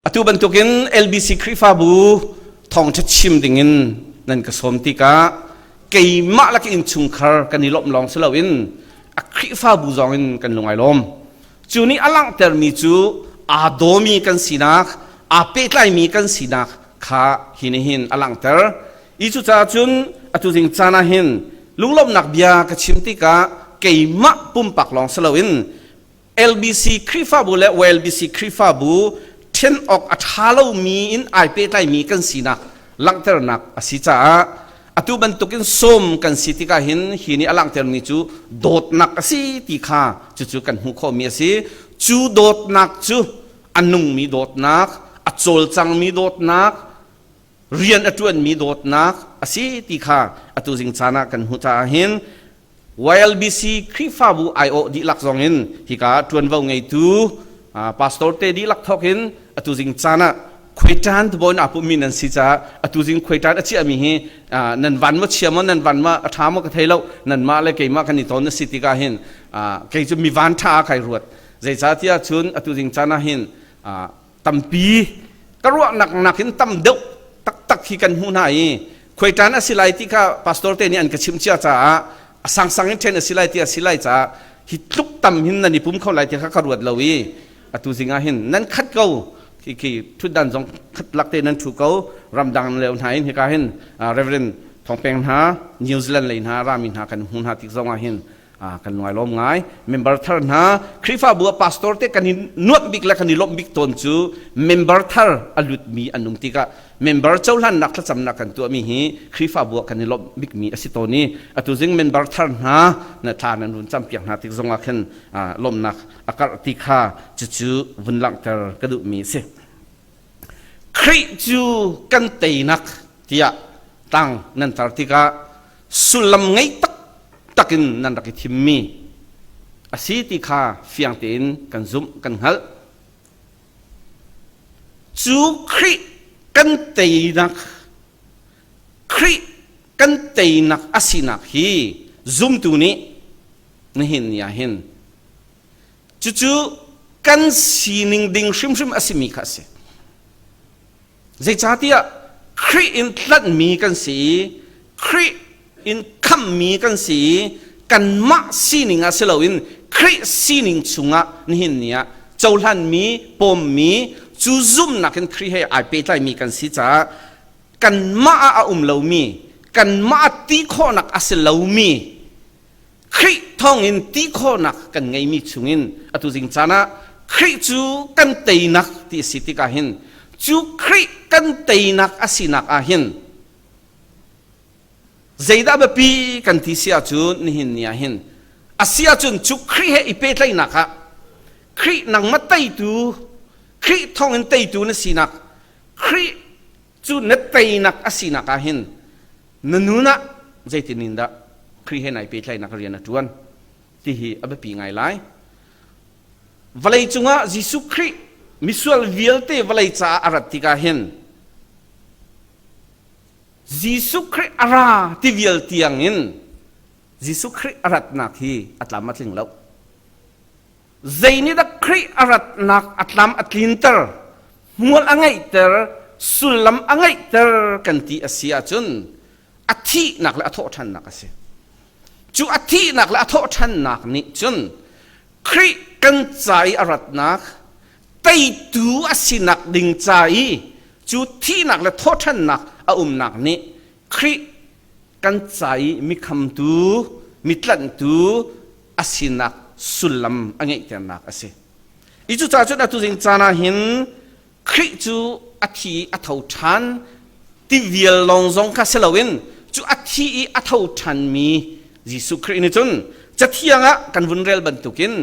Atu bantukin LBC Khrihfabu thawngṭha chim dingin nan ka sawm tikah keimah le ka innchungkhar kan i lawmh lawng si loin a Khrihfabu zong in kan lung ai lawm. Cu nih a langhtermi cu aa dawmi kan sinak, aa pehtlaimi kan sinak kha hi nih hin a langhter. I cucaah cun atu zing caan ah hin lunglawmhnak bia ka chim tikah keimah pumpak lawng si loin LBC Khrihfabu le YLBC Khrihfabu ṭhen awk a ṭha lomi in ai pehtlaimi kan sinak langhternak a si caah atu bantukin sawm kan si tikah hin hi nih a langhtermi cu dawtnak a si ti kha cucu kan hmuh khawhmi a si. Cu dawtnak cu a nungmi dawtnak, a cawlcangmi dawtnak, rian a ṭuanmi dawtnak a si ti kha atu zing caan ah kan hmuh caah hin YLBC Khrihfabu aiawh dihlak zong in hika ṭuanvo ngeitu pastor te dihlak thawk in atu zing caan ah khuaiṭan tubawi aa pummi nan si caah atu zing khuaiṭan a chiahmi hi nan van maw chia maw nan van ma a ṭha maw ka thei lo nanmah le keimah kan i ton a si tikah hin kei cu mi van ṭha ah kai ruat zeicahtiah cun atu zing caan ah hin tampi ka ruahnak nakin tam deuh taktak hi kan hmuh hna i khuaiṭan a si lai ti kha pastor te nih an ka chimh cia caah a sangsang in ṭhen a si lai ti a si lai caah hi tluk tam hin nan i pum kho lai ti kha ka ruat lo i atu zing ah hin nan khat ko khi khi ṭhutdan zong khat lak te nan ṭhu ko ramdang leo hna in hika hin Reverend Thawng Peng hna New Zealand lei hna rami hna kan hmu hna tik zong ah hin kan lungai lawm ngai member thar hna Khrihfabu ah pastor te kan i nuamh bik le kan i lawmh bik tawn cu member thar a lutmi an um tikah member cohlannak thlacamnak kan tuahmi hi Khrihfabu ah kan i lawmh bikmi a si tawn i atu zing member thar hna na thla nan run campiak hna tik zongah khin lawmhnak a karh ti kha cucu vun langhter ka duhmi a si. Khrih cu kan teinak tiah tang nan tar tikah sullam ngei taktak in nan rak i thimmi a si ti kha fiang tein kan zumh kan hngalh. Cu Khrih kan teinak Khrih kan teinak a sinak hi zumtu nih nihin ni ah hin cucu kan sining ding hrimhrim a simi kha a si. Zeicahtiah Khrih in tlanhmi kan si i Khrih in khamhmi kan si i kanmah sining ah si loin Khrih sining chungah nihin ni ah cohlanmi, pawmmi, cu zumhnak in Khrih he ai pehtlaimi kan si caah kanmah ah a um lomi, kanmah ah ti khawhnak a si lomi Khrih thawngin ti khawhnak kan ngeimi chungin atu zing caan ah Khrih cu kan teinak ti a si tikah hin cu Khrih kan teinak a sinak ah hin zeidah biapi kan ti si ahcun nihin ni ah hin a si ahcun cu Khrih he i pehtlaihnak ah Khrih nangmah teitu Khrih thawngin teitu na sinak Khrih cu na teinak a sinak ah hin na nun ah zeitin in dah Khrih he nai pehtlaihnak rian a ṭuan ti hi a biapi ngai lai. Vawlei cungah Jesuh Khrih misual vialte vawlei caah a rat tikah hin Jesuh Khrih a ra ti vial tiang in Jesuh Khrih a ratnak hi a tlam a tling lo. Zei nih dah Khrih a ratnak a tlam a tlinter, hmual a ngeihter, sullam a ngeihter kan ti a si ahcun a thihnak le a thawhṭhannak a si. Cu a thihnak le a thawhṭhannak nih cun Khrih kan ca i a ratnak, teitu a sinak ding ca i cu thihnak le thawhṭhannak a umnak nih Khrih kan ca i mikhamtu, mitlanhtu a sinak sullam a ngeihternak a si. I cucaah cun atu zing caan ah hin Khrih cu a thi i a tho ṭhan ti vial lawng zong kha si loin cu a thi i a tho ṭhanmi Jesuh Khrih nih cun Cathiang ah kan vun rel bantukin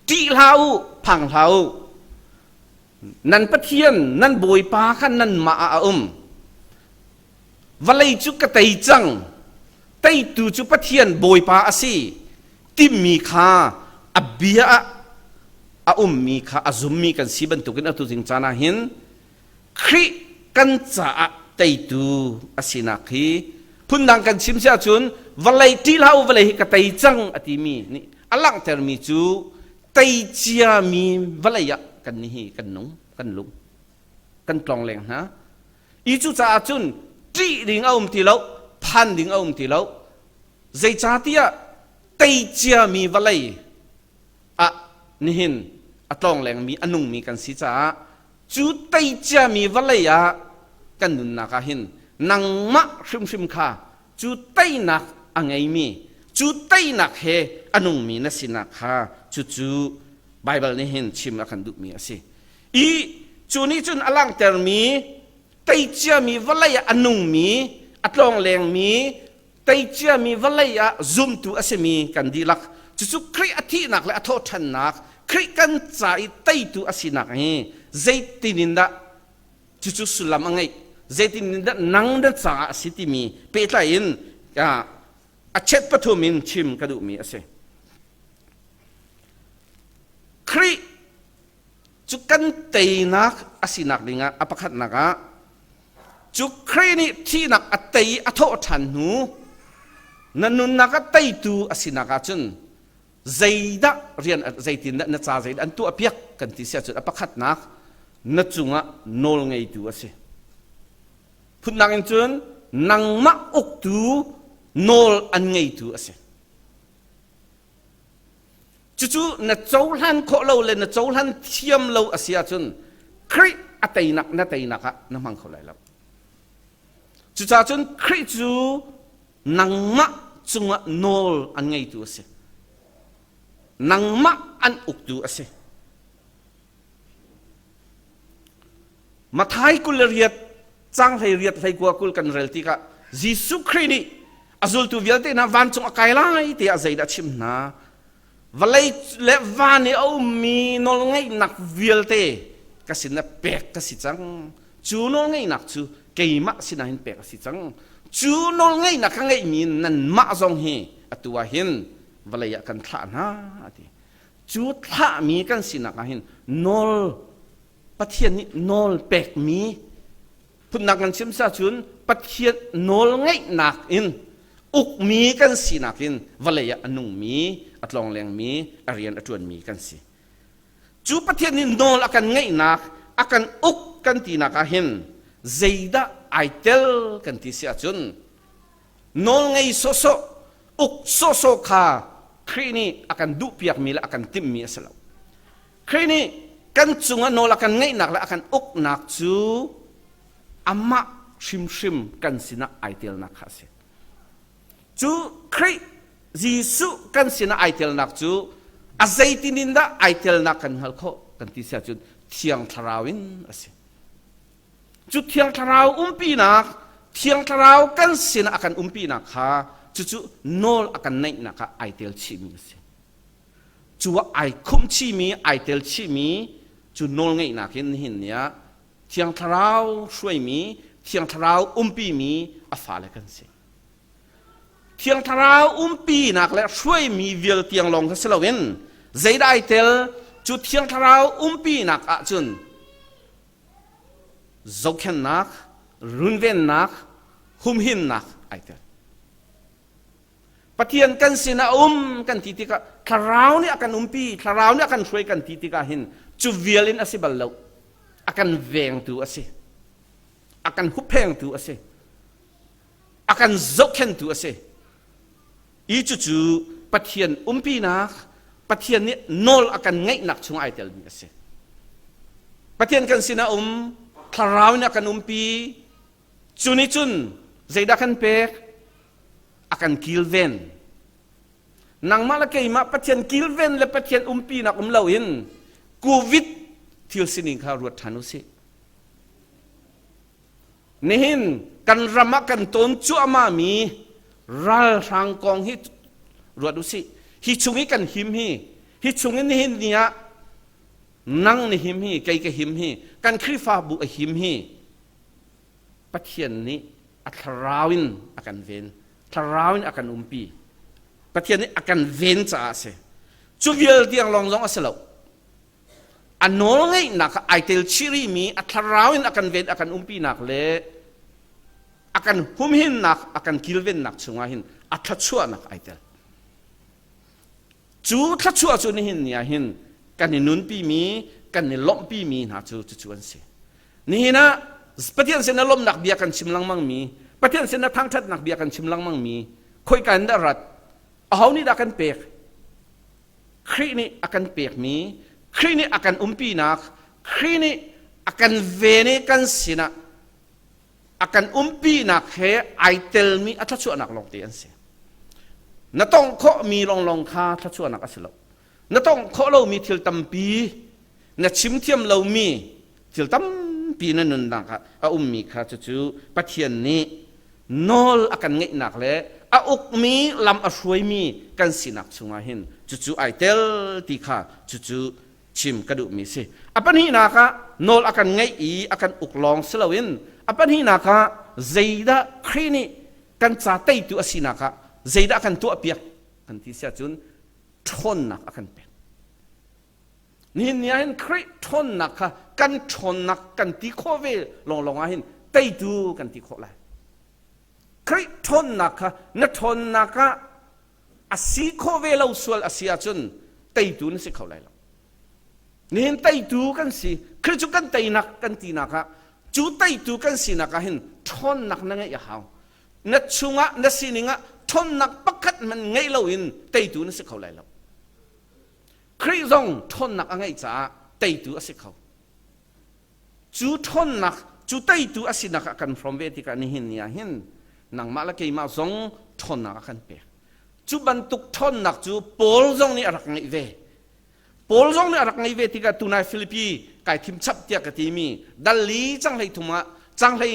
ṭih hlah u, phang hlah u. Nan Pathian, nan Bawipa kha nanmah ah a um. Vawlei cu ka tei cang. Teitu cu Pathian Bawipa a si timi kha a bia ah a ummi kha a zummi kan si bantukin atu zing caan ah hin Khrih kan caah teitu a sinak hi phundang kan chim si ahcun vawlei ṭih hlah u vawlei hi ka tei cang a timi nih a langhtermi cu tei ciami vawlei ah kan ni hi kan nung kan lung. Kan tlong leng hna. I cu caah cun ṭih ding a um ti lo, phan ding a um ti lo. Zeicahtiah tei ciami vawlei ah nihin a tlong lengmi a nungmi kan si caah cu tei ciami vawlei ah kan nunnak ah hin nangmah hrimhrim kha cu teinak a ngeimi cu teinak he a nungmi na sinak kha cucu Baibal nih hin chim a kan duhmi a si. I cu nih cun a langhtermi tei ciami vawlei ah a nungmi a tlawnglengmi tei ciami vawlei ah zumtu a simi kan dihlak cucu Khrih a thihnak le a thawhṭhannak Khrih kan ca i teitu a sinak hi zeitin in dah cucu sullam a ngeih zeitin in dah nang na caah a si timi pehtlai in a chet pathum in chim ka duhmi a si. Khrih cu kan teinak a sinak dingah a pakhatnak ah cu Khrih nih thihnak a tei a thawh ṭhan hnu na nunnak a teitu a sinak ahcun zeidah rian zeitindah na ca zeidah an tuah piak kan ti si ahcun a pakhatnak na cungah nawl ngeitu a si. Phundang in cun nangmah uktu nawl an ngeitu a si. Cucu na cohlan khawh lo le na cohlan thiam lo a si ahcun Khrih a teinak na teinak ah na hmang kho lai lo. Cucaah cun Khrih cu nangmah cungah nawl an ngeitu a si. Nangmah an uktu a si. Mathai 28 cang 18 hlei 20 kan rel tikah Jesuh Khrih nih a zultu vialte hna vancung a kai lai tiah zeidah a chim hna vawlei le van i a ummi nawlngeihnak vialte ka sinah pek ka si cang cu nawlngeihnak cu keimah sinah hin pek a si cang cu nawlngeihnak ka ngeihmi nanmah zong hi atu ah hin vawlei ah kan thlah hna a ti cu thlahmi kan sinak ah hin nawl Pathian nih nawl pekmi phunnak kan chim sa cun Pathian nawl ngeihnak in ukmi kan sinak in vawlei ah a nungmi a tlawnglengmi a rian a ṭuanmi kan si cu Pathian nih nawl a kan ngeihnak a kan uk kan tinak ah hin zeidah ai tel kan ti si ahcun nawl ngei sawhsawh uk sawhsawh kha Khrih nih a kan duhpiakmi le a kan timhmi a si lo Khrih nih kan cungah nawl a kan ngeihnak le a kan uknak cu amah hrimhrim kan sinah ai telnak kha a si. Cu Khrih Jesuh kan sinah ai telnak cu a zeitin in dah ai telnak kan hngalh khawh kan ti si ahcun Thiang Thlarau in a si. Cu Thiang Thlarau umpinak, Thiang Thlarau kan sinah a kan umpinak kha cucu nawl a kan neihnak ah ai tel chihmi a si. Cu ah ai khumh chihmi, ai tel chihmi cu nawlngeihnak in nihin ni ah Thiang Thlarau hruaimi, Thiang Thlarau umpimi a fale kan si. Thiang Thlarau umpinak le hruaimi vial tiang lawng kha si loin zeidah ai tel cu Thiang Thlarau umpinak ahcun zohkhenhnak, runvennak, humhimnak ai tel. Pathian kan sinah a um kan ti tikah thlarau nih a kan umpi, thlarau nih a kan hruai kan ti tikah hin cu vial in a si bal lo. A kan vengtu a si. A kan hupphengtu a si. A kan zohkhentu a si. I cucu Pathian umpinak, Pathian nih nawl a kan ngeihnak chung ai telmi a si. Pathian kan sinah um, thlarau nih a kan umpi, cu nih cun zeidah kan pek? A kan kilven. Nangmah le keimah Pathian kilven le Pathian umpinak um loin COVID thil sining kha ruat ṭhan u sih. Nihin kan ram ah kan tawn cuahmahmi ralhrang kong hi ruat u sih. Hi chung i kan him hi, hi chung in nihin ni ah nang ni him hi, kei ka him hi, kan Khrihfabu a him hi, Pathian nih a thlarau in a kan ven, thlarau in a kan umpi. Pathian nih a kan ven caah a si. Cu vial tiang lawng zong a si lo. A nawlngeihnak kha ai tel chih rihmi a thlarau in a kan ven a kan umpinak le a kan humhinnak a kan kilvennak chungah hin a thluachuahnak ai tel. Cu thluachuah cu nihin ni ah hin kan i nunpimi kan i lawmhpimi hna cu cucu an si. Nihin ah Pathian sin ah lawmhnak bia kan chim lengmang mi, Pathian sin ah thangṭhatnak bia kan chim lengmang mi, khoika in dah rat? Aho nih dah kan pek? Khrih nih a kan pekmi, Khrih nih a kan umpinak, Khrih nih a kan ven i kan sinah a kan umpinak he ai telmi a thluachuahnak lawngte an si. Na tongh khawhmi lawnglawng kha thluachuahnak a si lo. Na tongh khawh lomi thil tampi, na chim thiam lomi thil tampi na nunnak ah a ummi kha cucu Pathian nih nawl a kan ngeihnak le a ukmi lam a hruaimi kan sinak chungah hin cucu ai tel ti kha cucu chim ka duhmi si. A pahnihnak ah nawl a kan ngeih i a kan uk lawng si loin a pahnihnak ah zeidah Khrih nih kan ca teitu a sinak ah zeidah a kan tuahpiak kan ti si ahcun ṭhawnnak a kan pek. Nihin ni ah hin Khrih ṭhawnnak kha kan ṭhawnnak kan ti khawh ve lawnglawng ah hin teitu kan ti khawh lai. Khrih ṭhawnnak kha na ṭhawnnak ah a si khawh ve lo sual a si ahcun teitu na si kho lai lo. Nihin teitu kan si, Khrih cu kan teinak kan tinak ah cu teitu kan sinak ah hin ṭhawnnak na ngeih a hau. Na chungah na sining ah ṭhawnnak pakhat hmanh ngeih loin teitu na si kho lai lo. Khrih zong ṭhawnnak a ngeih caah teitu a si kho. Cu ṭhawnnak, cu teitu a sinak ah kan hrawm ve tikah nihin ni ah hin nangmah le keimah zong ṭhawnnak a kan pek. Cu bantuk ṭhawnnak cu Paul zong nih a rak ngeih ve. Paul zong nih a rak ngeih ve tikah tunai Filipi kai thim chap tiah ka timi dal li cang hlei thum ah cang hlei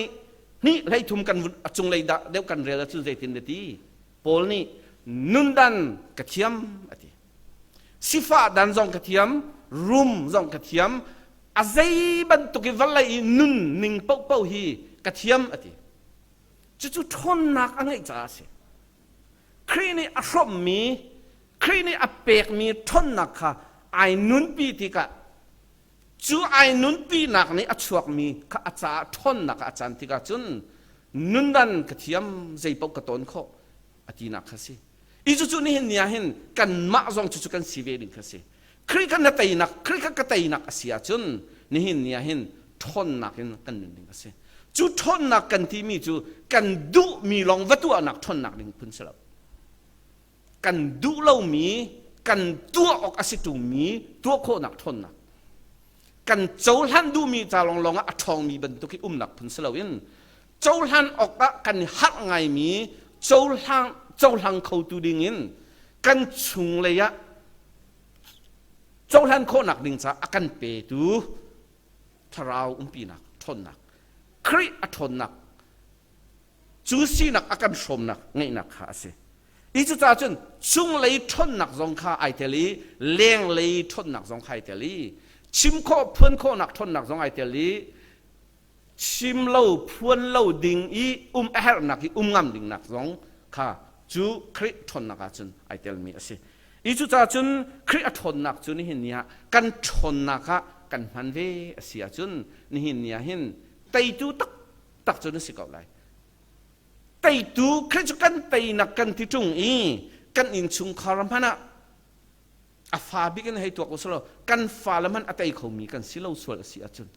hnih hlei thum kan a cunglei dah deuh kan rel ahcun zeitin na ti Paul nih nundan ka thiam a ti. Sifah dan zong ka thiam, rum zong ka thiam, a zei bantuk i vawlei i nun ning paohpaoh hi ka thiam a ti. Cucu ṭhawnnak a ngeih caah a si. Khrih nih a hrawmhmi, Khrih nih a pekmi ṭhawnnak kha ai nunpi tikah cu ai nunpinak nih a chuakmi kha a caah ṭhawnnak ah a can tikah cun nundan ka thiam zeipaoh ka tawn khawh a tinak kha si. I cucu nihin ni ah hin kanmah zong cucu kan si ve ding kha si. Khrih kha na teinak, Khrih kha ka teinak a si ahcun nihin ni ah hin ṭhawnnak in kan nun ding a si. Cu ṭhawnnak kan timi cu kan duhmi lawng va tuahnak ṭhawnnak ding phun si lo. Kan duh lomi, kan tuah awk a si ṭungmi tuah khawhnak ṭhawnnak. Kan cohlan duhmi ca lawnglawng ah a ṭhawngmi bantuk i umnak phun si loin cohlan awkah kan i harh ngaimi cohlang cohlang khotu dingin kan chunglei ah cohlan khawhnak ding caah a kan petu thlarau umpinak ṭhawnnak Khrih a ṭhawnnak cu sinak a kan hrawmnak ngeihnak kha a si. I cucaah cun chunglei ṭhawnnak zong kha ai tel i lenglei ṭhawnnak zong kha ai tel i chim khawh phuan khawhnak ṭhawnnak zong ai tel i chim lo phuan lo ding i um a herhnak i um ngam dingnak zong kha cu Khrih ṭhawnnak ah cun ai telmi a si. I cucaah cun Khrih a ṭhawnnak cu nihin ni ah kan ṭhawnnak ah kan hman ve a si ahcun nihin ni ah hin teitu taktak cu na si ko lai. Teitu Khrih cu kan teinak kan ti ṭung i kan innchungkhar hmanh ah a fa bik in hei tuak u selaw kan fale hmanh a tei khomi kan si lo sual a si ahcun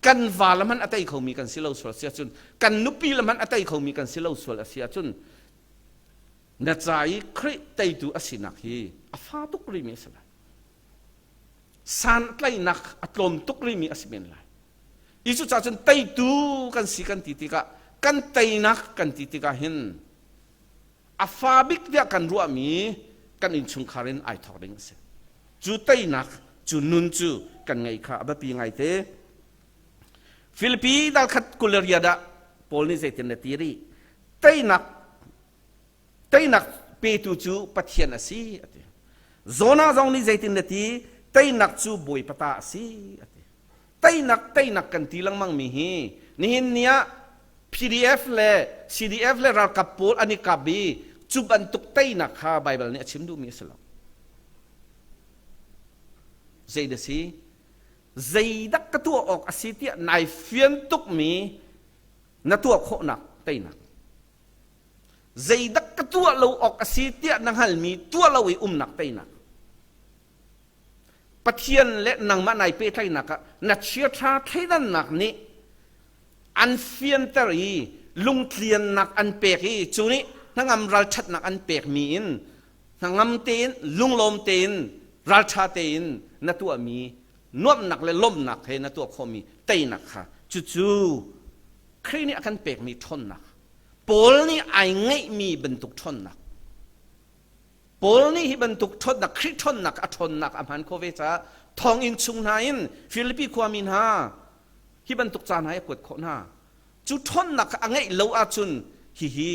kan va le hmanh a tei khomi kan si lo sual a si ahcun kan nupi le hmanh a tei khomi kan si lo sual a si ahcun na ca i Khrih teitu a sinak hi a fa tuk rihmi a si lai santlaihnak a tlawm tuk rihmi a si men lai i cucaah cun teitu kan si kan ti tikah kan teinak kan ti tikah hin a fa bik tiah kan ruahmi kan innchungkhar in ai thawk ding a si. Cu teinak, cu nun cu kan ngeih kha a biapi ngaite. Filipi dal khat 24 ah Paul nih zeitin a ti rih? Teinak teinak petu cu Pathian a si a ti. Jonah zong nih zeitin a ti? Teinak cu Bawipa ta a si a ti. Teinak teinak kan ti lengmang mi hi nihin ni ah PDF le CDF le ralkap pawl an i kap i cu bantuk teinak kha Baibal nih a chim duhmi a si lo. Zei dah si? Zeidak ka tuah awk a si tiah nai fian tukmi na tuah khawhnak teinak. Zeidak ka tuah lo awk a si tiah na hngalmi tuah lo i umnak teinak. Pathian le nangmah nai pehtlaihnak ah na chiaṭha thleidannak nih. An fianter i lungtliannak an pek i cu nih hnangam ralṭhatnak an pekmi in hnangam tein lunglawm tein ralṭha tein na tuahmi nuamhnak le lawmhnak he na tuah khawhmi teinak kha cucu Khrih nih a kan pekmi ṭhawnnak Paul nih ai ngeihmi bantuk ṭhawnnak Paul nih hi bantuk ṭhawnnak Khrih ṭhawnnak a ṭhawnnak a hman khawh ve caah thonginn chung hna in Filipi khuami hna hi bantuk ca hna hi a kuat khawh hna. Cu ṭhawnnak kha a ngeih lo ahcun hihi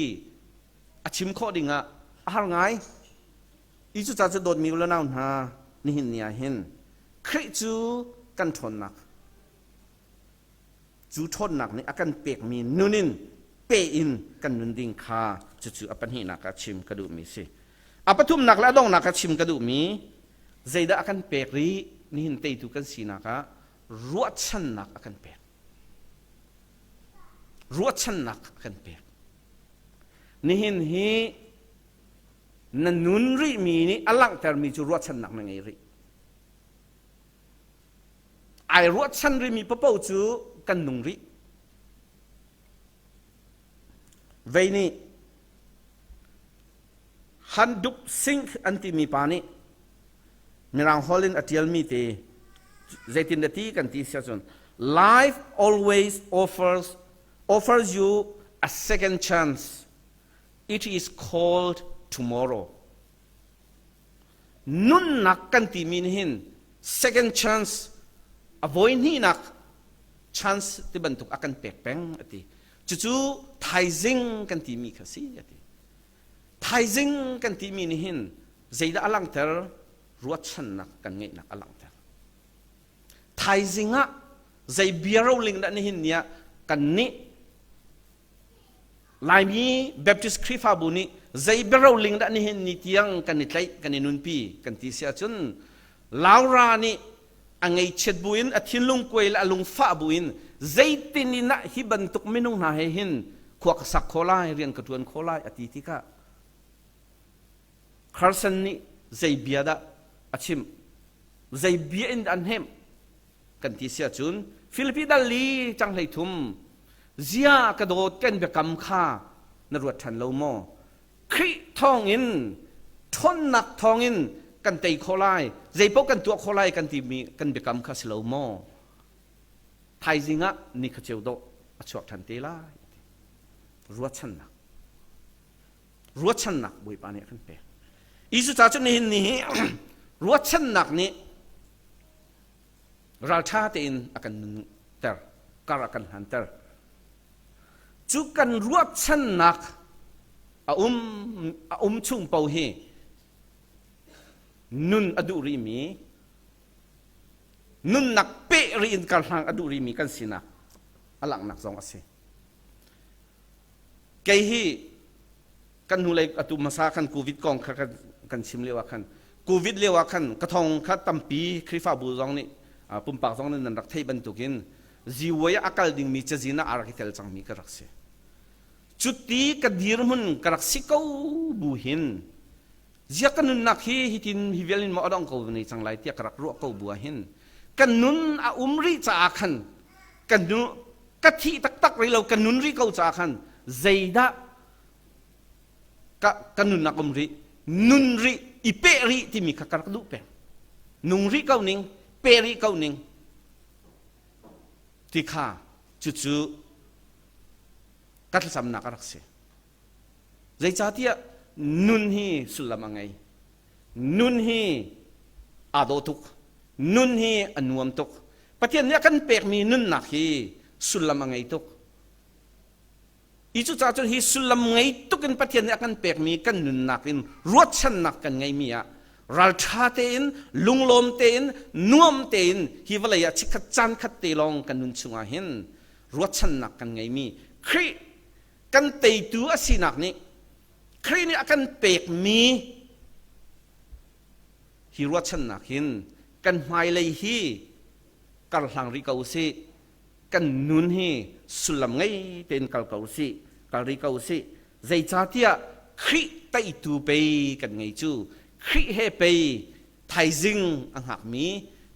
a chim khawh dingah a har ngai. I cucaah cu dawtmi u le nau hna nihin ni ah hin Khrih cu kan ṭhawnnak cu ṭhawnnak nih a kan pekmi nun in pe in kan nun ding kha cucu a pahnihnak ah chim ka duhmi si. A pathumnak le a donghnak ah chim ka duhmi zeidah a kan pek rih nihin teitu kan sinak ah ruahchannak a kan pek. Ruahchannak a kan pek. Nihin hi na nun rihmi nih a langhtermi cu ruahchannak na ngei rih. Ai ruahchan rihmi paoh cu kan nung rih. Vei nih Han Dup Singh an timi pa nih Mirang holh in a ṭialmi te zeitin dah ti kan ti si ahcun life always offers offers you a second chance it is called tomorrow Nunnak kan timi nih hin second chance a voi hnihnak chance ti bantuk a kan pek peng a ti. Cucu thaizing kan timi kha si a ti. Thaizing kan timi nih hin zeidah a langhter? Ruahchannak kan ngeihnak a langhter. Thaizing ah zei bia roling dah nihin ni ah kan nih Laimi Baptist Khrihfabu nih zei biaroling dah nihin ni tiang kan i tlaih kan i nunpi kan ti si ahcun Laura nih a ngeichiat buin a thinlung kuai le a lungfah buin zeitin in ah hi bantuk minung hna he hin khua ka sak kho lai rian ka ṭuan kho lai a ti tikah Carson nih zei bia dah a chimh zei bia in dah an hnemh kan ti si ahcun Filipi dal li cang hlei thum zia ka dawt kan biakam kha na ruat ṭhan lo maw Khrih thawngin ṭhawnnak thawngin kan tei khawh lai zeipaoh kan tuah khawh lai kan timi kan biakam kha si lo maw thaizing ah ni kha ceu dawh a chuak ṭhan te lai ruahchannak ruahchannak Bawipa nih a kan pek Isu ca cu nihin ni hi ruahchannak nih ralṭha tein a kan nunter kar a kan hlanter cu kan ruahchannak a um a um chung paoh hi nun a duh rihmi nunnak peh rih in karhlang a duh rihmi kan sinak a langhnak zong a si Kei hi kan hnulei atu hmasa khan COVID kong kha kan chim lio ah khan COVID lio ah khan ka thong kha tampi Khrihfabu zong nih pumpak zong nih nan rak theih bantukin ziway ah a kal dingmi cazin ah a rak i tel cangmi ka rak si. Cuti ka dirhmun ka rak si ko bu hin zia ka nunnak hi hitin hi vial in maw a dong ko ne cang lai tiah ka rak ruah ko bu ah hin ka nun a um rih caah khan ka nu ka thih taktak rih lo ka nun rih ko caah khan zeidah ka, ka nunnak um rih nun rih i peh rih timi kha ka rak duh peng nung rih ko ning peh rih ko ning ti kha cucu ka thlacamnak a rak si zeicahtiah nun hi sullam a ngei Nun hi aa dawh tuk. Nun hi a nuam tuk. Pathian nih a kan pekmi nunnak hi sullam a ngei tuk. I cucaah cun hi sullam ngei tuk in Pathian nih a kan pekmi kan nunnak in ruahchannak kan ngeimi ah ralṭha tein, lunglawm tein, nuam tein hi vawlei ah chikkhat caan khat te lawng kan nun chungah hin ruahchannak kan ngeimi Khrih kan teitu a sinak nih Khrih nih a kan pekmi hi ruahchannak hin kan hmailei hi karhlang rih ko usih kan nun hi sullam ngei tein kal ko usih kal rih ko usih zeicahtiah Khrih teitu pei kan ngei cu Khrih he pei thaizing a hngakmi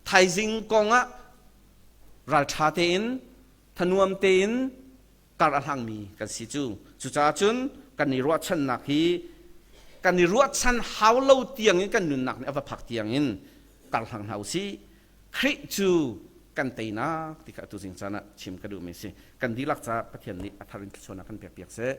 thaizing kongah ralṭha tein thanuam tein. Kar a hlangmi kan si cu. Cucaah cun kan i ruahchannak hi kan i ruahchan hau lo tiangin kan nunnak nih a va phak tiangin kar hlang hna u sih. Khrih cu kan teinak ti kha atu zing caan ah chim ka duhmi si. Kan dihlak caah Pathian nih a thar in thluachuahnak kan pek piak seh.